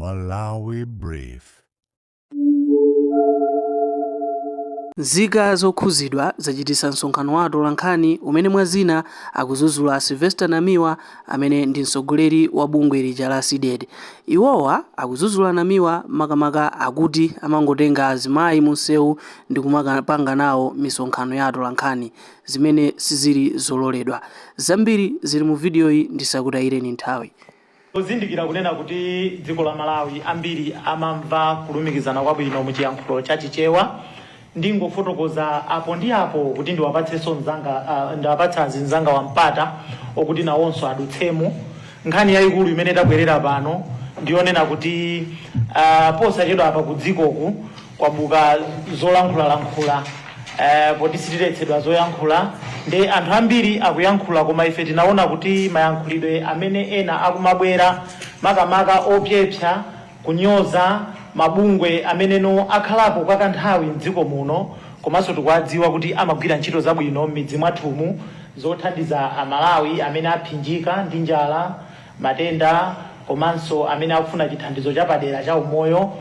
Malawi Brief. Nzika zokhuzidwa zachititsa msonkhano wa atolankhani umene mwa zina akuzuzula a Sylvester Namiwa amene ndi mtsogoleri wa bungwe lija la CDEDI. Iwowa akuzuzula Namiwa makamaka akuti amangotenga azimayi munsewu ndi kumakapanga nawo misonkhano ya atolankhani zimene sizili zololedwa. Zambiri zili mu vidiyoyi, ndisakutayireni nthawi. Pozindikira kunena kuti dziko la Malawi ambiri amamva kulumikizana kwabwino mu chiyankhulo cha Chichewa, ndingofotokoza apo ndi apo kuti ndiwapatsenso mzanga, ndiwapatse azinzanga wampata okuti nawonso adutsemo. Nkhani yayikulu imene tabwerera pano ndiyonena kuti posachedwa apa ku dzikoku kwabuka zolankhulalankhula, poti sitiletsedwa zoyankhula, ndi anthu ambiri akuyankhula, koma ife tinaona kuti mayankhulidwe amene ena akumabwera, makamaka opyepsa, kunyoza mabungwe ameneno akhalapo kwa kanthawi mdziko muno, komanso tikuwadziwa kuti amagwira ntchito zabwino m'midzi mwathumu zothandiza Amalawi amene aphinjika ndi njala, matenda, komanso amene akufuna chithandizo chapadera cha umoyo,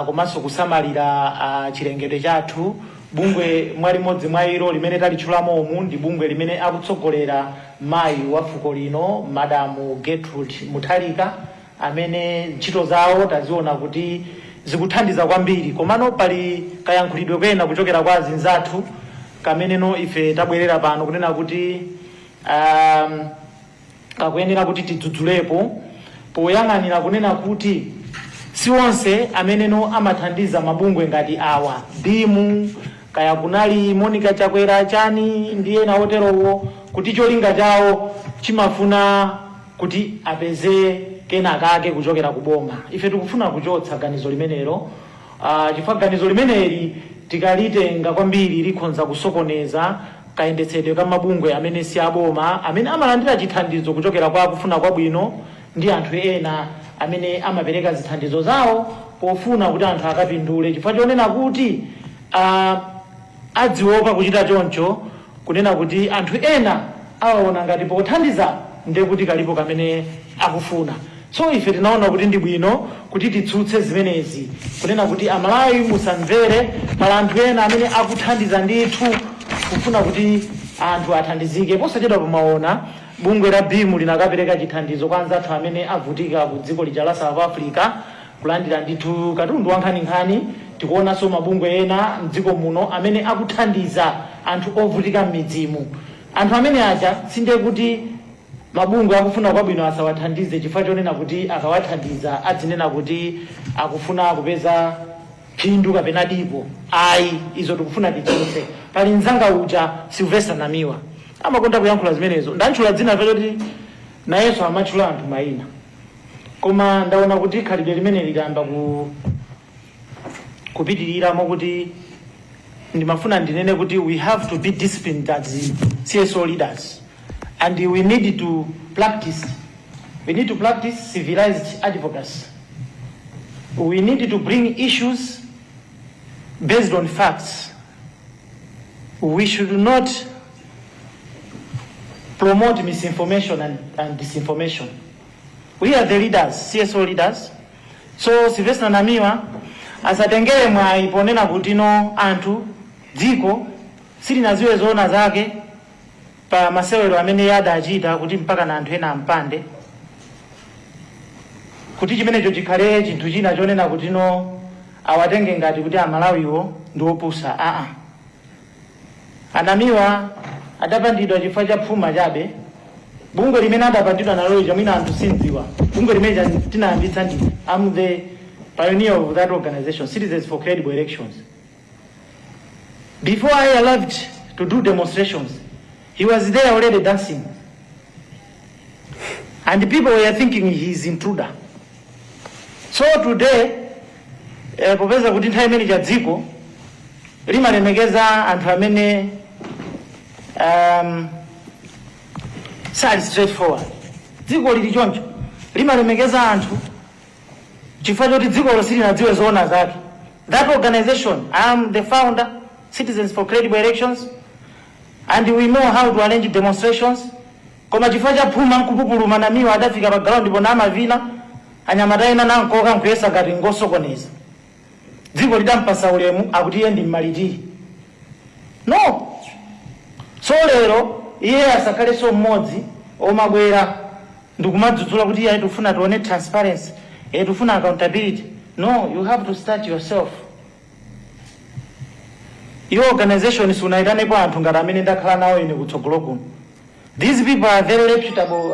komanso kusamalira chilengedwe chathu. Bungwe mwa limodzi mwa ilo limene talitchulamo umu ndi bungwe limene akutsogolera mayi wa fuko lino, Madamu Gertrude Mutharika, amene ntchito zawo taziona kuti zikuthandiza kwambiri. Komano pali kayankhulidwe kena kuchokera kwa azinzathu kameneno ife tabwerera pano kunena kuti kakuyenera kuti tidzudzulepo, poyang'anira kunena kuti si onse ameneno amathandiza mabungwe ngati awa, BEAM, kaya kunali Monica Chakwera chani ndi ena oterowo, kuti cholinga chawo chimafuna kuti apeze kenakake kuchokera ku boma. Ife tikufuna kuchotsa ganizo limenelo, chifukwa ganizo limeneli tikalitenga kwambiri likhonza kusokoneza kayendetsedwe ka mabungwe amene si aboma, amene amalandira chithandizo kuchokera kwa akufuna kwabwino ndi anthu ena amene amapereka zithandizo zawo pofuna kuti anthu akapindule, chifukwa chonena kuti adziopa kuchita choncho, kunena kuti anthu ena awaona ngati pothandiza ndiye kuti kalipo kamene akufuna. So ife tinaona kuti ndi bwino kuti titsutse zimenezi, kunena kuti Amalawi musamvere, pala anthu ena amene akuthandiza ndithu kufuna kuti anthu athandizike. Posachedwa pamaona bungwe la BEAM linakapereka chithandizo kwa anzathu amene avutika ku dziko lija la South Africa, kulandira ndithu katundu wankhaninkhani. Tikuonanso mabungwe ena mdziko muno amene akuthandiza anthu ovutika m'midzimu. Anthu amene aja sindiye kuti mabungwe akufuna kwabwino asawathandize chifukwa chonena kuti akawathandiza adzinena kuti akufuna kupeza phindu kapena dipo. Ayi, izo tikufuna titsutse. Pali mzanga uja Sylvester Namiwa amakonda kuyankhula zimenezo. Ndantchula dzina pachoti nayenso amatchula anthu mayina, koma ndaona kuti khalidwe limene likayamba kupitirira, mokuti ndimafuna ndinene kuti we have to be disciplined as CSO leaders and we need to practice civilized advocacy. We need to bring issues based on facts. We should not promote misinformation and disinformation. We are the leaders, CSO leaders. So Sylvester Namiwa asatengere mwayi ponena kuti no, anthu dziko silinaziwe zoona zake pa masewero amene adachita, kuti mpaka na anthu ena ampande, kuti chimenecho chikhale chinthu china chonena kuti no, awatenge ngati kuti Amalawiwo ndi opusa. Aa, anamiwa adapandidwa chifukwa cha phuma chabe. Bungwe limene adapandidwa nalo lija, mwina anthu sindziwa, bungwe limene tinayambitsa ndine. I'm the pioneer of that organization, Citizens for Credible Elections. Before I arrived to do demonstrations, he was there already dancing, and people were thinking he is intruder. So today, popeza kuti nthawi imene cha dziko limalemekeza anthu amene sali straightforward, dziko lili choncho, limalemekeza anthu chifukwa choti dzikolo silinadziwe zoona zake. That organization, I am the founder, Citizens for Credible Elections, and we know how to arrange demonstrations. Koma chifukwa cha phuma nkupupuluma, Namiwa adafika pa ground pona amavina. Anyamata ena nankoka nkuyesa ngati ngosokoneza. Dziko lidampasa ulemu, akuti iye ndi mmalitiri. No, so lero iye asakhalenso mmodzi omabwera ndikumadzudzula kuti iye tifuna tione transparency, iye tifuna accountability. No, you have to start yourself. Iyo organization sunayitanepo anthu ngati amene ndakhala nawo ine kutsogolo kuno. These people are very reputable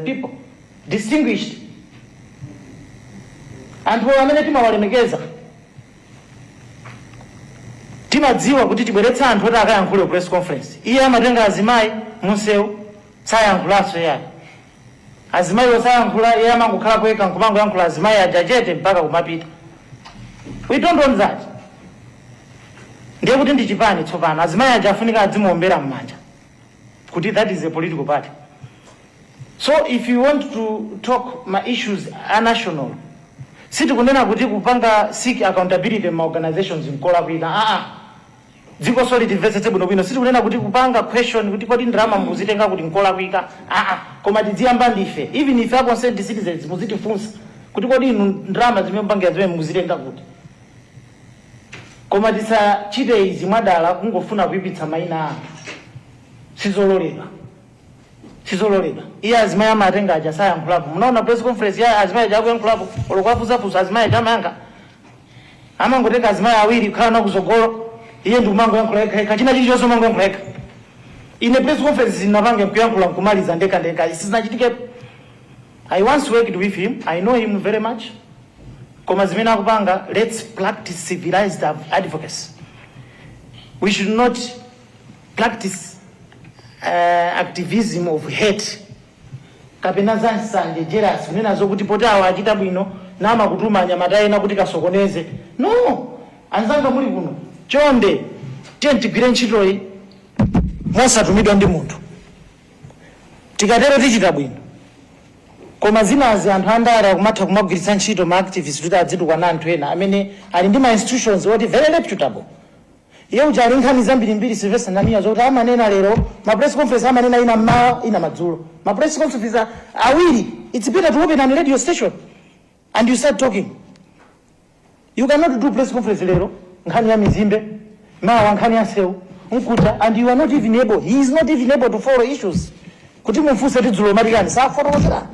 people, distinguished, anthu amene timawalemekeza. Timadziwa kuti tibweretsa anthu oti akayankhule press conference. Iye amatenga azimayi munsewu, sayankhulanso yayi. Azimayi osayankhula, iye amangokhala kweka nkumangoyankhula, azimayi aja chete mpaka kumapita. We don't want that. Ndiye kuti ndi chipani tsopano, azimayi aja afunika adzimuombera m'manja kuti that is a political party. So if you want to talk ma issues a national, sitikunena kuti kupanga seek accountability ma organizations nkolakwika, aa. Dziko soli timvetsetse bwinobwino. Sitikunena kuti kupanga question kuti kodi ndalama muzitenga kuti nkolakwika, aa. Koma tidziyamba ndife. Even if a concerned citizens muzitifunsa kuti kodi inu ndalama zimene mupangira zimene muzitenga kuti? Koma tisachite izi mwadala kungofuna kuyipitsa mayina a anthu. Sizololedwa, sizololedwa. Iye azimayi amatenga aja sayankhulapo. Munaona press conference ya azimayi aja akuyankhulapo? Olo kwafusafusa azimayi aja amayankha? Amangotenga azimayi awiri kukhala nawo kuzogolo, iye ndi kumangoyankhula yekha yekha, china chilichonse umangoyankhula yekha. Ine press conference zinapange nkuyankhula nkumaliza ndekha ndekha, sizinachitikepo. I once worked with him, I know him very much. Koma zimene akupanga, let's practice civilized advocacy. We should not practice activism of hate kapena za nsanje, jealous, kunena zokuti poti awa achita bwino namakutuma anyamata ena kuti kasokoneze. No, anzanga muli kuno, chonde tiye tigwire ntchitoyi mosatumidwa ndi munthu. Tikatero tichita bwino. Koma zinazi anthu andale akumatha kumagwiritsa ntchito ma activists kuti adzitukwana anthu ena amene ali ndi ma institutions oti very reputable. Iye uja ali nkhani zambirimbiri, Sylvester Namiwa, zokuti amanena lero ma press conference, amanena ina mmawa, ina madzulo, ma press conference awiri. It's better to open a radio station and you start talking. You cannot do press conference lero nkhani ya mizimbe, mawa nkhani ya nsewu, nkuta, and you are not even able, he is not even able to follow issues kuti mumfunse tidzulo matikani safotokozerani.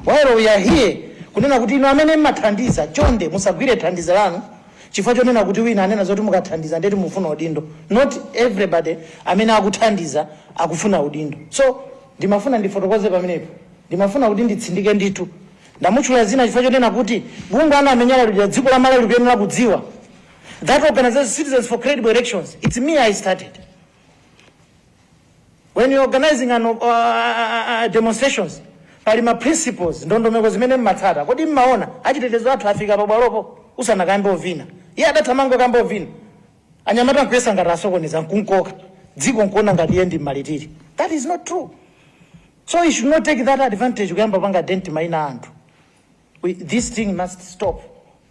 While we are here kunena kuti inu amene mmathandiza, chonde musagwire thandizo lanu chifukwa chonena kuti wina anena zoti mukathandiza ndeti mufuna udindo. Not everybody amene akuthandiza akufuna udindo. So ndimafuna ndifotokoze pamenepo, ndimafuna kuti nditsindike ndithu. Ndamutchula zina chifukwa chonena kuti bungwe anamenyala lija, dziko la Malawi likuyenera kudziwa that organization, Citizens for Credible Elections, it's me, I started. When you're organizing an demonstrations, pali ma principles, ndondomeko zimene mmatsata. Kodi mmaona achitetezo athu afika pabwalopo usanakambe ovina? Iye adathamanga kamba ovina, anyamata nkuyesa ngati asokoneza, nkunkoka, dziko nkuona ngati iye ndi mmalitiri. That is not true. So you should not take that advantage kuyamba panga dent maina a anthu. This thing must stop.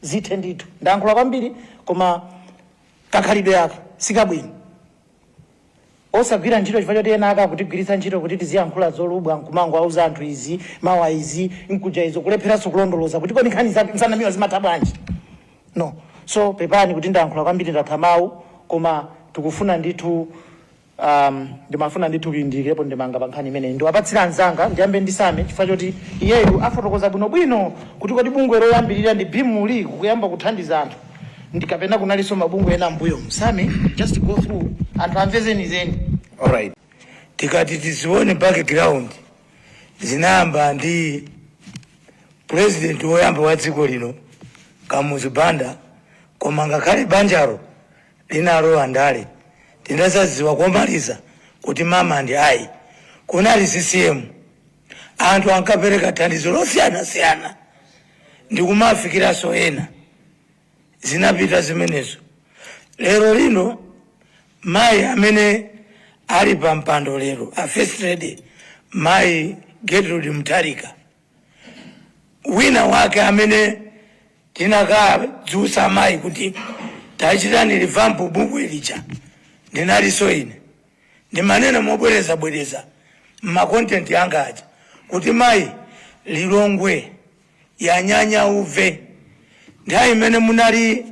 Zithe ndithu. Ndayankhula kwambiri, koma kakhalidwe aka sikabwino. Osagwira ntchito chifukwa choti ena aka akutigwiritsa ntchito kuti tiziyankhula zolubwa nkumango auza anthu izi, mawa izi, nkuja izo, kulepheranso kulondoloza kuti kodi nkhani zake nsanamiwa zimatha bwanji. No, so pepani kuti ndayankhula kwambiri, ndatha mawu. Koma tikufuna ndithu, ndimafuna ndithu kuyindikepo ndimanga pa nkhani imeneyi. Ndiwapatsira anzanga, ndiyambe ndisame chifukwa choti iyeyu afotokoza bwinobwino kuti kodi bungwe loyambirira ndi BEAM kuyamba kuthandiza anthu ndikapena kunalinso mabungwe ena mbuyo. Same, just go through, anthu amve zenizeni. Alright, tikati tizione background, zinayamba ndi president woyamba wa dziko lino, Kamuzu Banda. Koma ngakhale banjalo linalowa ndale, tinazadziwa komaliza kuti mama ndi ayi. Kunali CCM, anthu ankapereka thandizo losiyanasiyana ndikumafikiranso ena. Zinapita zimenezo. Lero lino mayi amene ali pa mpando lero, a First Lady mayi Gertrude Mutharika, wina wake amene tinakadzutsa mayi kuti tachitani revamp bungwe lija ndinalinso ine. Ndimanena mobwerezabwereza mma content anga aja kuti mayi, Lilongwe Yanyanya uve. Nthawi imene munali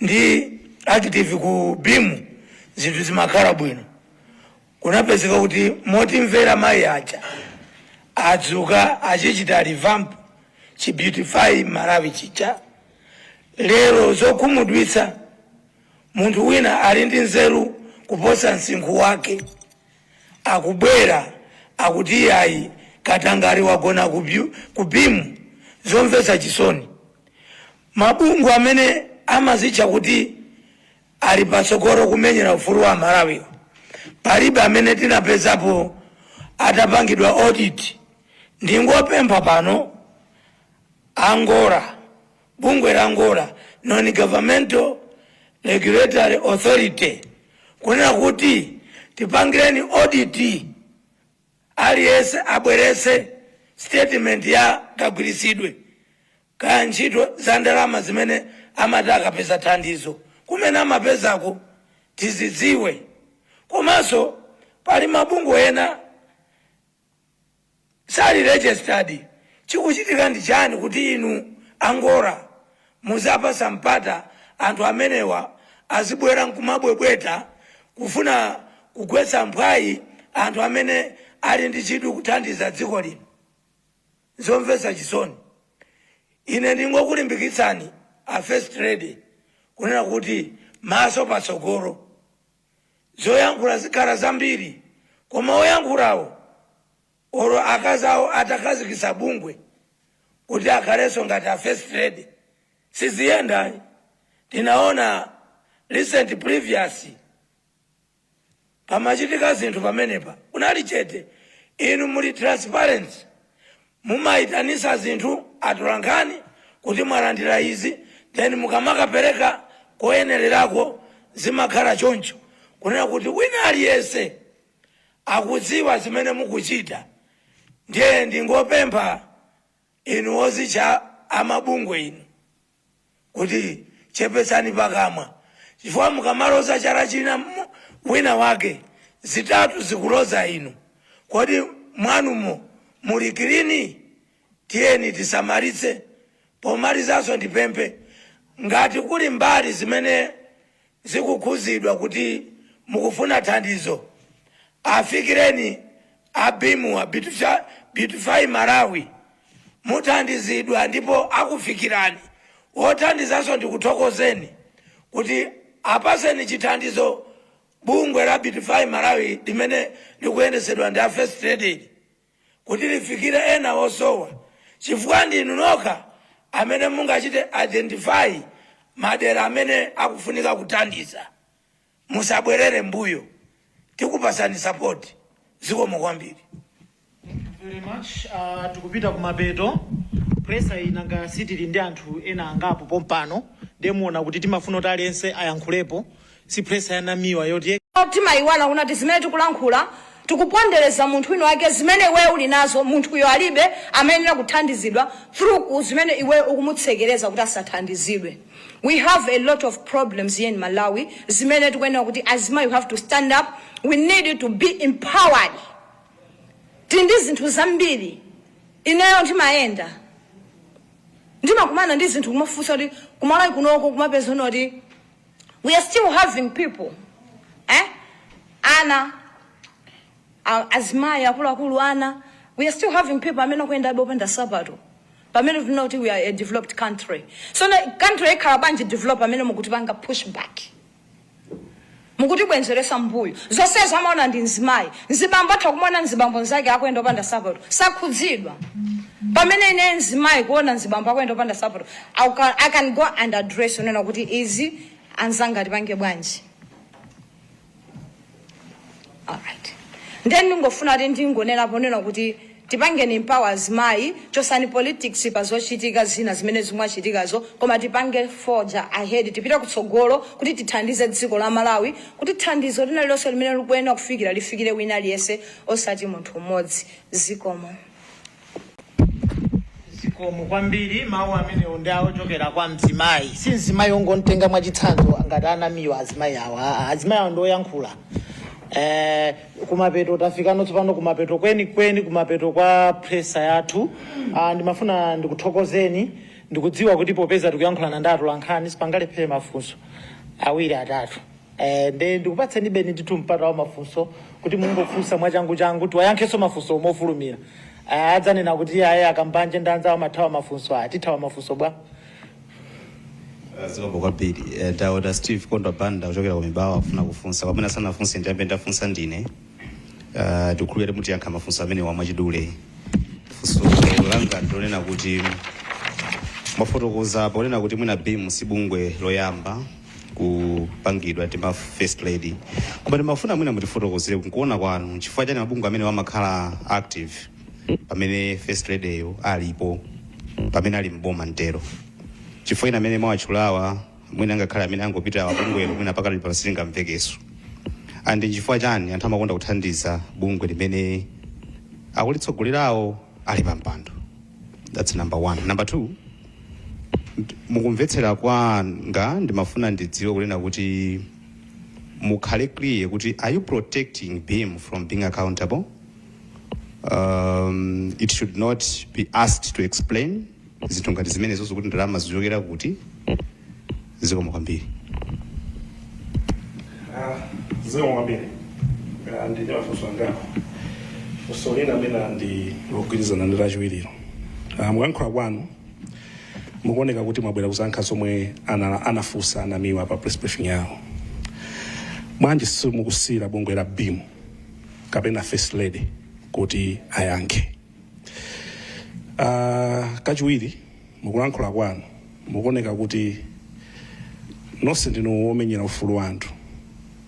ndi active ku BEAM, zinthu zimakhala bwino. Kunapezeka kuti motimvera mayi aja adzuka, achichita revamp chi Beautify Malawi chija. Lero zokhumudwitsa, munthu wina ali ndi nzeru kuposa msinkhu wake akubwera akuti ayi, katangale wagona ku BEAM. Zomvetsa chisoni. Mabungwe amene amazitcha kuti ali patsogolo kumenyera ufulu wa Malawiwo, palibe amene tinapezapo atapangidwa audit. Ndingopempha pano a NGORA, bungwe la NGORA, Non Governmental Regulatory Authority, kunena kuti tipangireni audit, aliyense abwerese statement ya kagwiritsidwe ka ntchito za ndalama zimene amati akapeza thandizo, kumene amapezako tizidziwe. Komanso pali mabungwe ena sali registered. Chikuchitika ndi chani kuti inu a NGORA muzapasa mpata anthu amenewa azibwera nkumabwebweta kufuna kugwetsa mphwayi anthu amene ali ndi chidwi kuthandiza dziko lino? Zomvetsa chisoni. Ine ndingokulimbikitsani a First Lady kunena kuti maso patsogolo. Zoyankhula zikhala zambiri, koma oyankhulawo olo akazi awo atakhazikitsa bungwe kuti akhalenso ngati a First Lady, siziyenda. Tinaona recent previous pamachitika zinthu pamenepa, kunali chete. Inu muli transparency, mumayitanisa zinthu atolankhani kuti mwalandira izi, then mukamakapereka koyenererako zimakhala choncho, kunena kuti wina aliyense akudziwa zimene mukuchita. Ndiye ndingopempha inu ozitcha amabungwe inu kuti chepetsani pakamwa, chifukwa mukamaloza chala china wina wake, zitatu zikuloza inu. Kodi mwanumo muli clean? Tiyeni tisamalitse. Pomalizanso ndipemphe, ngati kuli mbali zimene zikukhuzidwa kuti mukufuna thandizo, afikireni a BEAM, a Beautify Malawi, muthandizidwa ndipo akufikirani. Wothandizanso ndikuthokozeni kuti apaseni chithandizo bungwe la Beautify Malawi limene likuyendesedwa ndi a First Lady kuti lifikire ena osowa, chifukwa ndinu nokha amene mungachite identify madera amene akufunika kuthandiza. Musabwerere mbuyo, tikupasani support. Zikomo kwambiri. Very much. Tikupita kumapeto. Presser inanga sitili ndi anthu ena angapo pompano, ndemuona kuti timafuna kuti aliyense ayankhulepo. Si presser yanamiwa yoti Timayiwala kunati zimene tikulankhula tikupondereza munthu wina wake. Zimene iweyo uli nazo munthuyo alibe, amayenera kuthandizidwa through ku zimene iweyo ukumutsekereza kuti asathandizidwe. We have a lot of problems here in Malawi zimene tikuyenera kuti azimayi, we have to stand up. We need to be empowered. Tili ndi zinthu zambiri. Ineyo ndimayenda, ndimakumana ndi zinthu, kumafunsa kuti kuMalawi kunoko kumapeza kuti we are still having people, eh? Ana azimayi akuluakulu, ana, we are still having people amene akuyenda opanda sapato, pamene tinena kuti we are a developed country. So na country ikhala bwanji develop amene mukutipanga push back, mukutibwenzeresa mbuyo? Zonsezo amaona ndi mzimayi. Mzibambo atha kumuona mzibambo nzake akuyenda opanda sapato, sakhudzidwa, pamene ine mzimayi kuona mzibambo akuyenda opanda sapato, I can go and address, unena kuti izi anzanga tipange bwanji? Alright, then ndingofuna kuti ndingonena ponena kuti tipangeni empower azimayi, chosani politics pa zochitika zina zimene zimwachitikazo, koma tipange forge ahead, tipite kutsogolo kuti tithandize dziko la Malawi, kuti thandizo lina lilonse limene likuyenera kufikira lifikire wina aliyense, osati munthu mmodzi. Zikomo. Zikomo kwambiri. Mawu amenewo ndi awochokera kwa mzimayi, si mzimayi ongontenga mwachitsanzo ngati anamiwa azimayi awa. Azimayi awa ndi oyankhula. Kumapeto tafikano tsopano, kumapeto kweni kweni, kumapeto kwa presser yathu. Ndimafuna ndikuthokozeni. Ndikudziwa kuti popeza tikuyankhulana ndi atolankhani, sipangalephere mafunso awiri atatu. Nde ndikupatseni beni ndithu mpata wa mafunso kuti mungofunsa mwachangu changu, tiwayankhenso mafunso mofulumira. Adzanena kuti aye, akambanje ndi anzawo amathawa mafunso. Atithawa mafunso bwa? Zikomo kwambiri. Ndaona Steve Kondwa Banda kuchokera ku Mibawa afuna kufunsa. Pamene asanafunse, ndiyambe ndafunsa ndine. Ndikukhulupirira mutiyankha mafunso amene wamwachidule. Funso langa ndilonena kuti mwafotokoza ponena kuti mwina BEAM si bungwe loyamba kupangidwa ndi ma first lady, koma ndimafuna mwina mutifotokozere nkuona kwanu chifukwa chani mabungwe amene amakhala active pamene first lady yo alipo, pamene ali mboma mtero, chifukwa ina amene mwawatchulawa mwina angakhale amene angopita mabungwelo, mwina pakali pano silingamvekeso. And nchifukwa chani anthu amakonda kuthandiza bungwe limene akulitsogolerawo ali pampando? That's number one. Number two, mukumvetsera kwanga ndimafuna ndidziwe kunena kuti mukhale clear kuti are you protecting BEAM from being accountable? It should not be asked to explain zinthu ngati zimenezo, zokuti ndalama zichokera kuti. Zikomo kwambiri. Zikomo kwambiri. Ndine mafunso angapo. Funso lina mwina ndi logwirizana ndi lachiwiriro. Mukuyankhula kwanu mukuoneka kuti mwabwera kusankha zomwe anafunsa anamiwa pa press briefing yawo. Bwanji simukusiyira bungwe la BEAM kapena first lady kuti ayankhe? Kachiwiri, mukulankhula kwanu mukuoneka kuti nonse ndinu womenyera ufulu wa anthu,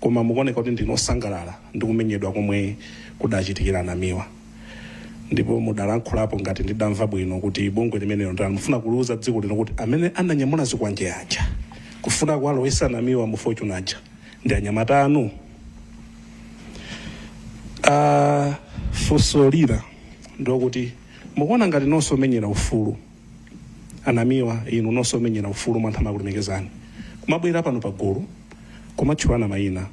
koma mukuoneka kuti ndinu osangalala ndi kumenyedwa komwe kudachitikira anamiwa, ndipo mudalankhulapo, ngati ndidamva bwino, kuti bungwe limenelo ndani. Mufuna kuliuza dziko lino kuti amene ananyamula zikwanje aja kufuna kuwalowesa anamiwa mu Fortuner aja ndi anyamata anu? Funso lina ndokuti mukuona ngati nonse omenyera ufulu, anamiwa, inu nonse omenyera ufulu mwanthu amakulemekezani, kumabwera pano pagulu kumatchulana mayina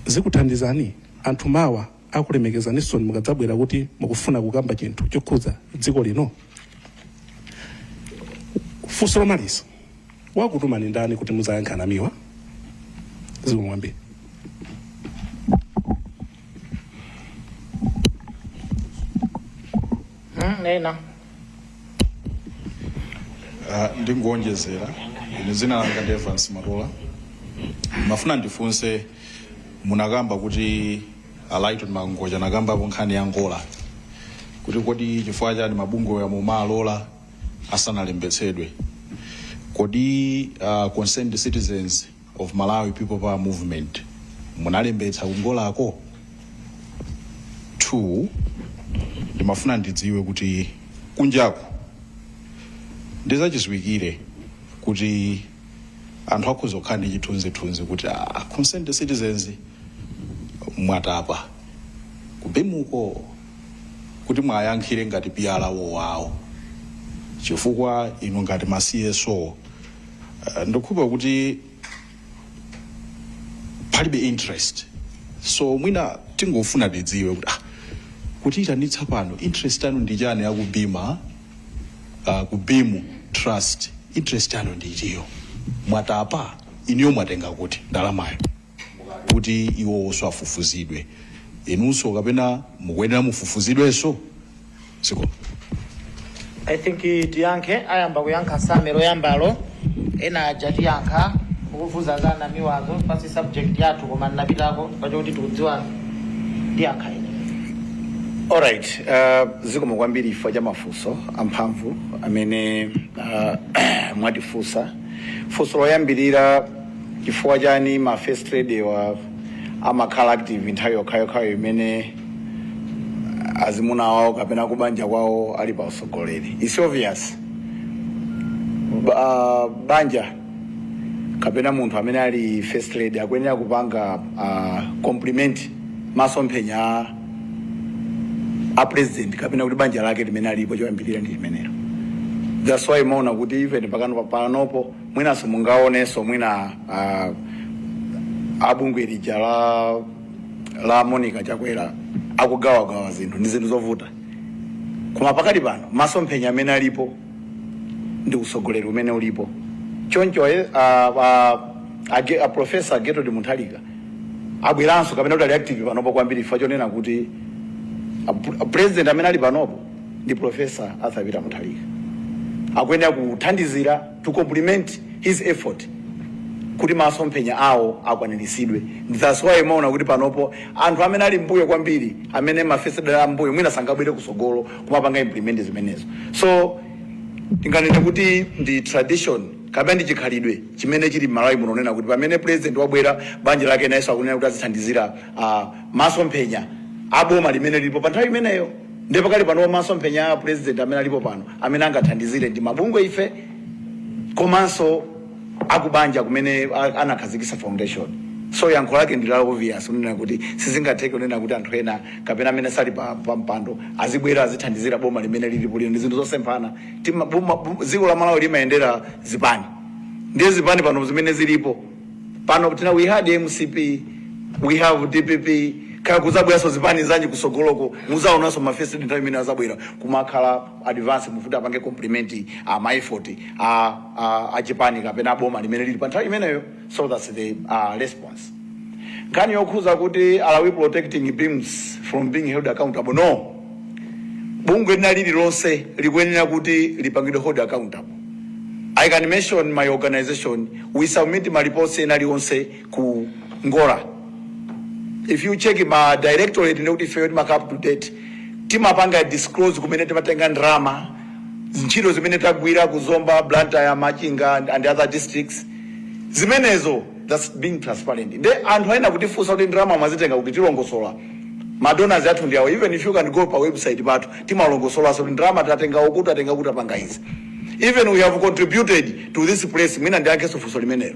zikuthandizani? Anthu mawa akulemekezaninso mukadzabwera kuti mukufuna kukamba chinthu chokhudza dziko lino? Funso lomaliza, wakutumani ndani kuti muzayankha anamiwa? Zikomo kwambiri. Nena. Ndingonjezera, ine dzina langa ndi Evans Matola. Mafuna ndifunse, munakamba kuti a Lighton Mangoja nakambapo nkhani ya Ngola, kuti kodi chifukwa chani mabungwe mumalola asanalembetsedwe? Kodi Concerned Citizens of Malawi People Power Movement munalembetsa kungolako? Two, ndimafuna ndidziwe kuti kunjaku ndizachidziwikire kuti anthu akhoza kukhala ndi chithunzithunzi kuti Concerned Citizens mwatapa ku BEAM-ko kuti mwayankhire ngati PRO wawo, chifukwa inu ngati ma CSO, ndikukhulupirira kuti palibe interest. So mwina tingofuna tidziwe kuti kutiyitanitsa pano interest yanu ndi chani? Akubima ku BEAM Trust, interest yanu ndi itiyo? Mwatapa iniyo, mwatenga kuti ndalamayo kuti iwowonso afufuzidwe? Inunso kapena mukuyenera mufufuzidwenso? Zikomo. I think tiyankhe, ayamba kuyankha Same loyambalo, ena aja tiyankha. Mukufunsa za anamiwazo pasi subject yathu, koma ndinapitako pachokuti tikudziwana, tiyankha ine. Alright, zikomo kwambiri chifukwa cha mafunso amphamvu amene mwatifunsa. Funso loyambirira, chifukwa chani ma first lady wa amakhala active nthawi yokhayokhayo imene azimuna wawo kapena kubanja kwawo ali pa usogoleri? It's obvious. Banja kapena munthu amene ali first lady akuyenera kupanga compliment masomphenya a president kapena kuti banja lake limene alipo. Choyambirira ndi limenelo. That's why maona kuti even pakano panopo mwinanso mungaonenso mwina abungwe lija la La Monica Chakwera akugawagawa zinthu, ndi zinthu zovuta, koma pakati pano masomphenya amene alipo ndi usogoleri umene ulipo. Choncho a Professor Gertrude Mutharika abweranso kapena kuti ali active panopo kwambiri chifukwa chonena kuti a president amene ali panopo ndi Professor Arthur Peter Mutharika. Akuyenera kuthandizira to complement his effort kuti masomphenya awo akwaniritsidwe. That's why maona kuti panopo anthu amene ali mbuyo kwambiri, amene ma first lady ambuyo, mwina sangabwere kusogolo kumapanga implement zimenezo. So tinganene kuti ndi tradition kapena ndi chikhalidwe chimene chili m'Malawi muno, nena kuti pamene president wabwera, banja lake nayenso akunena kuti azithandizira masomphenya aboma limene lilipo pa nthawi imeneyo. Ndipo pakali pano masomphenya a president amene alipo pano, amene angathandizire ndi mabungwe ife komanso akubanja kumene anakhazikitsa foundation. So yankho lake ndi la obvious, unena kuti sizingatheke kunena kuti anthu ena kapena amene sali pa mpando azibwera azithandizira boma limene lilipo lino. Ndi zinthu zosemphana. Dziko la Malawi limayendera zipani, ndiye zipani pano zimene zilipo pano tina, we had MCP, we have DPP, kaya kuzabweranso zipani zanji kusogoloko, muzaonanso ma first nthawi imene azabwera kumakhala advance mufuti apange complement a ma effort a chipani kapena boma limene lili pa nthawi imeneyo. So that's the response. Nkhani yokhuza kuti are we protecting BEAM from being held accountable? No, bungwe lina lililonse likuyenera kuti lipangidwe hold accountable. I can mention my organization. We submit ma reports ena aliwonse ku NGORA. If you check ma directorate, ndikuti ifeyo timakhala up to date, timapanga disclose kumene timatenga ndalama, ntchito zimene tagwira kuZomba, Blantyre, Machinga and other districts zimenezo. That's being transparent. Nde anthu aina kutifunsa kuti ndalama mwazitenga kuti, tilongosola. Ma donors athu ndi awo. Even if you can go pa website pathu, timalongosolaso kuti ndalama tatenga uku, tatenga kuti, apanga izi. Even we have contributed to this place. Mwina ndiyankhenso funso limenelo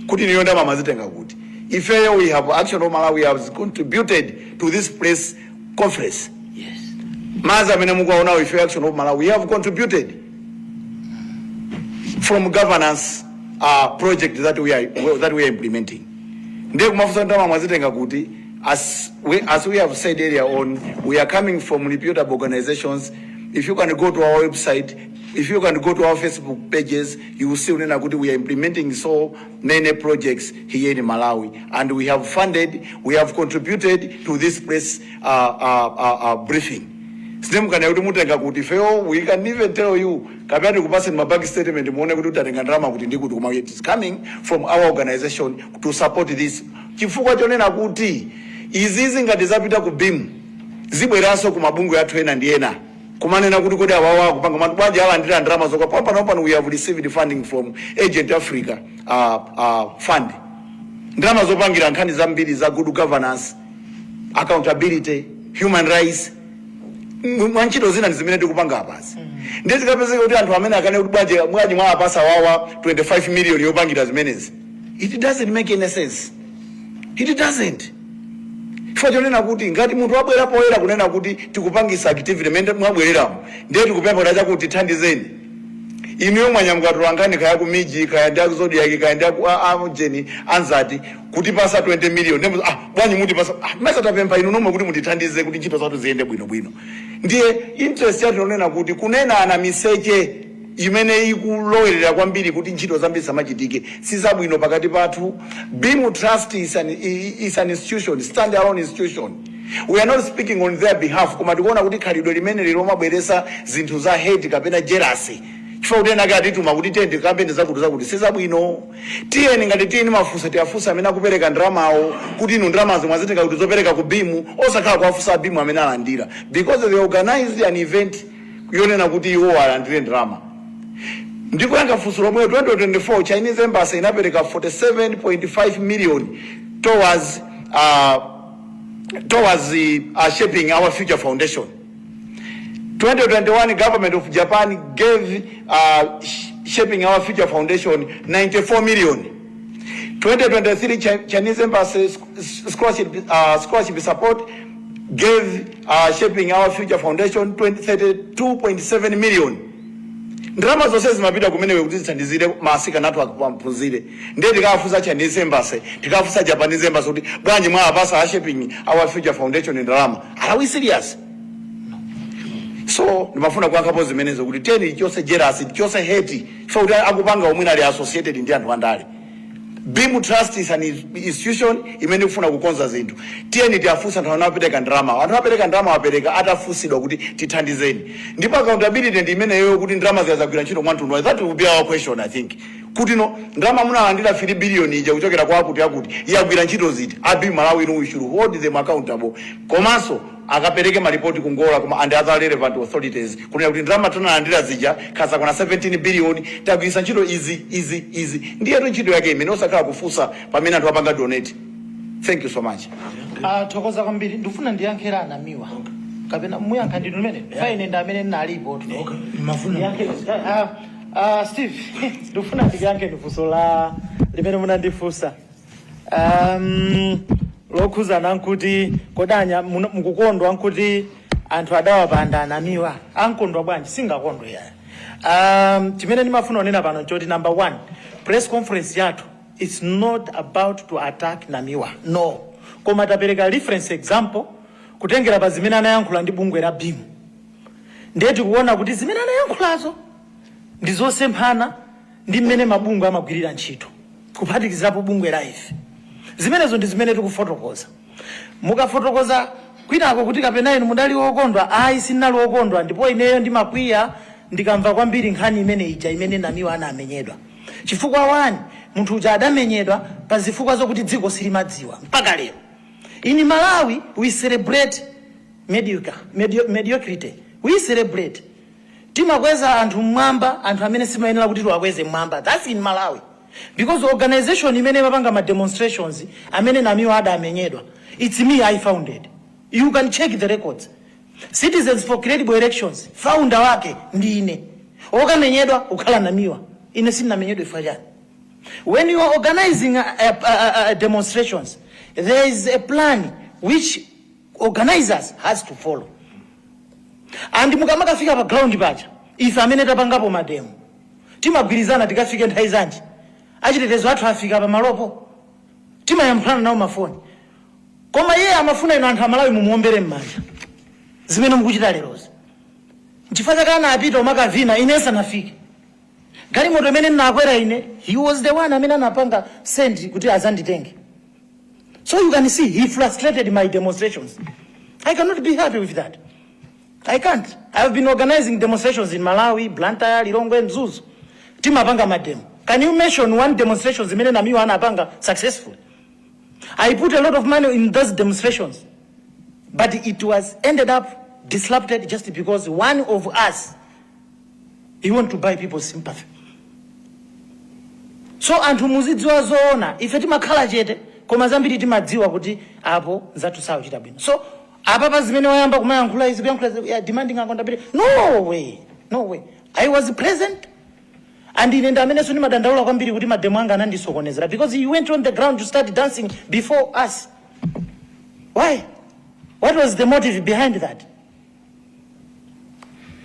kuti niyo ndalama mwazitenga kuti. Ifeyo we have, Action of Malawi has contributed to this press conference. Madzi amene mukuwaonawo, ifeyo Action of Malawi, we have contributed from governance project that we are implementing. Ndiye kumafunsa ndalama mwazitenga kuti, as we have said earlier on, we are coming from reputable organizations. If you can go to our website, if you can go to our Facebook pages, you will see unena kuti we are implementing so many projects here in Malawi, and we have funded, we have contributed to this press briefing. Sinemukana kuti mutenga kuti ifeyo, we can even tell you kapena tikupaseni ma bank statement muone kuti utatenga ndalama kuti ndi kuti, koma it is coming from our organization to support this, chifukwa chonena kuti izizi ngati zapita ku BEAM, zibweranso ku mabungwe athu ena ndi ena kumanena kuti kodi awawa akupanga manthu bwanji, alandira ndalama zokha pano pano. We have received funding from Agent Africa Fund, ndalama zopangira nkhani zambiri za good governance, accountability, human rights, mwa ntchito zina ndi zimene tikupanga apazi. Ndiye zikapezeka kuti anthu amene akane kuti bwanji bwanji mwawapasa wawa 25 million yopangira zimenezi, it doesn't make any sense. It doesn't, chifukwa chonena kuti ngati munthu wabwera poyera kunena kuti tikupangisa activity imene mwabwereramo, ndiye tikupempha kuti chakuti thandizeni, inuyo mwanyamukatula nkhani kaya ku miji, kaya ndi aku Zodiak, kaya ndi aku amujeni anzati kutipasa 20 million, ndipo ah, bwanji mutipasa? Ah, mesa tapempha inu nomwe kuti mutithandize kuti ntchito zathu ziyende bwinobwino? Ndiye interest yathu inonena kuti kunena ana miseche imene ikulowerera kwambiri kuti ntchito zambiri samachitike sizabwino pakati pathu. BEAM Trust is an institution, stand alone institution. We are not speaking on their behalf, koma tikuona kuti khalidwe limene lilomabweresa zinthu za hate kapena jealousy chifukwa kuti ena ake atituma kuti tiyende kampeni zakuti zakuti, sizabwino. Tiyeni, ngati tiyeni mafunso, tiyafunsa amene akupereka ndalamawo kuti inu ndalamazo mwazitenga kuti zopereka ku BEAM, osakhala kuwafunsa BEAM amene alandira, because they organized an event yonena kuti iwo alandire ndalama. Ndikuyankha funso lomweyo, 2024 Chinese Embassy inapereka 47.5 million towards Shaping Our Future Foundation. 2021, government of Japan gave Shaping Our Future Foundation 94 million. 2023, Chinese Embassy scholarship support gave Shaping Our Future Foundation 32.7 million. Ndalama zonse zimapita kumeneko kuti zithandizire maasikana athu aphunzire. Ndiye tikafunsa Chinese Embassy, tikafunsa Japanese Embassy kuti bwanji mwawapasa a Shaping Our Future Foundation ndalama? Are we serious? So ndimafuna kuyankhapo zimenezo kuti teni chonse jealousy, chonse hate, chifukwa kuti akupanga omwe ali associated ndi anthu andale. BEAM Trust is an institution imene ikufuna kukonza zinthu. Tiyeni tiafunsa anthu amene apereka ndalama. Anthu apereka ndalama wapereka atafunsidwa kuti tithandizeni, ndipo accountability ndi imeneyo, kuti ndalama zikazagwira ntchito mwamtundu. That will be our question, I think, kuti no, ndalama munalandira 3 billion ija kuchokera kwa akuti akuti yagwira ntchito ziti? A BEAM Malawi inu, we should hold them accountable. Komanso akapereke malipoti ku NGORA koma and other relevant authorities kunena kuti ndalama tinalandira zija khaza kuna 17 billion, tagwiritsa ntchito izi, izi, izi. Ndiyetu ntchito yake imene, osakhala kufunsa pamene anthu apanga donate. Thank you so much. Ah, thokoza kwambiri. Ndifuna ndiyankhera anamiwa, kapena muyankha ndinu limene faine ndi amene ndinalipo. Ndimafuna. Steve, ndifuna ndikuyankhe funso la limene munandifunsa lokhuzana nkuti kodanya mukukondwa nkuti anthu adawapanda anamiwa. Ankondwa bwanji? Singakondwe ya. Chimene ndimafuna kunena pano nchoti, number one, press conference yathu, it's not about to attack Namiwa, no, koma tapereka reference example kutengera pa zimene anayankhula ndi bungwe la BEAM. Ndiye tikuona kuti zimene anayankhulazo ndi zosemphana ndi mmene mabungwe amagwirira ntchito, kuphatikizapo bungwe la ife. Zimenezo ndi zimene tikufotokoza. Mukafotokoza kwinako kuti kapena inu mudali wokondwa, ayi, sindinali wokondwa. Ndipo ineyo ndimakwiya ndikamva kwambiri nkhani imene ija imene Namiwa anamenyedwa, chifukwa one, munthu uja adamenyedwa pa zifukwa zokuti dziko silimadziwa mpaka lero. In Malawi we celebrate mediocrity. We celebrate, timakweza anthu mmwamba, anthu amene simayenera kuti tiwakweze mmwamba. That's in Malawi, because organization imene imapanga ma demonstrations amene Namiwa adamenyedwa, it's me, I founded. You can check the records. Citizens for Credible Elections, founder wake ndi ine. Okamenyedwa ukhala Namiwa, ine sindinamenyedwe. Chifukwa chani? When you are organizing demonstrations, there is a plan which organizers has to follow. And mukamakafika pa ground paja, ife amene tapangapo ma demo timagwirizana tikafike nthawi zanji, achitetezo athu afika pamalopo, timayankhulana nawo mafoni. Koma iye amafuna inu anthu Amalawi mumuombere m'manja zimene mukuchita lerozi. Nchifukwa chake anapita umakavina ine sanafike. Galimoto imene ndinakwera ine, he was the one amene anapanga send kuti azanditenge. So you can see he frustrated my demonstrations. I cannot be happy with that. I can't. I have been organizing demonstrations in Malawi, Blantyre, Lilongwe, Mzuzu. Timapanga ma demo. Can you mention one demonstration zimene Namiwa anapanga successful? I put a lot of money in those demonstrations, but it was ended up disrupted just because one of us, he want to buy people's sympathy. So anthu muzidziwa zoona, ife timakhala chete, koma zambiri timadziwa kuti apo nzathu sakuchita bwino. So apapa zimene wayamba kumayankhula izi, kuyankhula izi, yeah, demanding accountability, no way, no way. I was present and ine ndi amenenso ndimadandaula kwambiri kuti ma demo anga anandisokonezera, because he went on the ground to start dancing before us. Why? What was the motive behind that?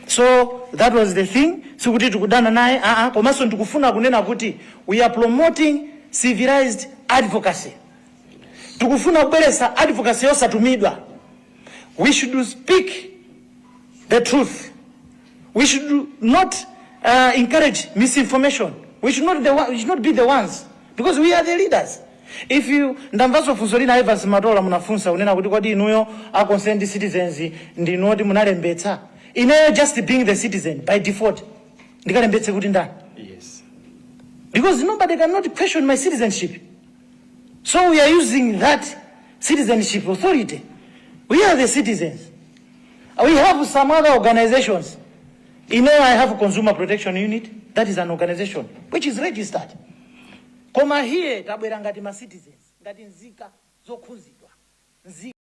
So that was the thing. Sikuti tikudana naye, aa. Komanso ndikufuna kunena kuti we are promoting civilized advocacy. Tikufuna kubweretsa advocacy yosatumidwa. We should speak the truth. We should not encourage misinformation. We should not be the ones, because we are the leaders. If you, ndamvanso funso lina, Evans Matola, munafunsa kunena kuti kodi inuyo a Concerned Citizens ndinoti munalembetsa? Ineyo, just being the citizen by default, ndikalembetse kuti ndani? Because nobody cannot question my citizenship. So we are using that citizenship authority. We are the citizens. We have some other organizations. I have a Consumer Protection Unit. That is an organization which is registered. Koma here tabwera ngati ma citizens, ngati nzika zokhuzidwa, nzika.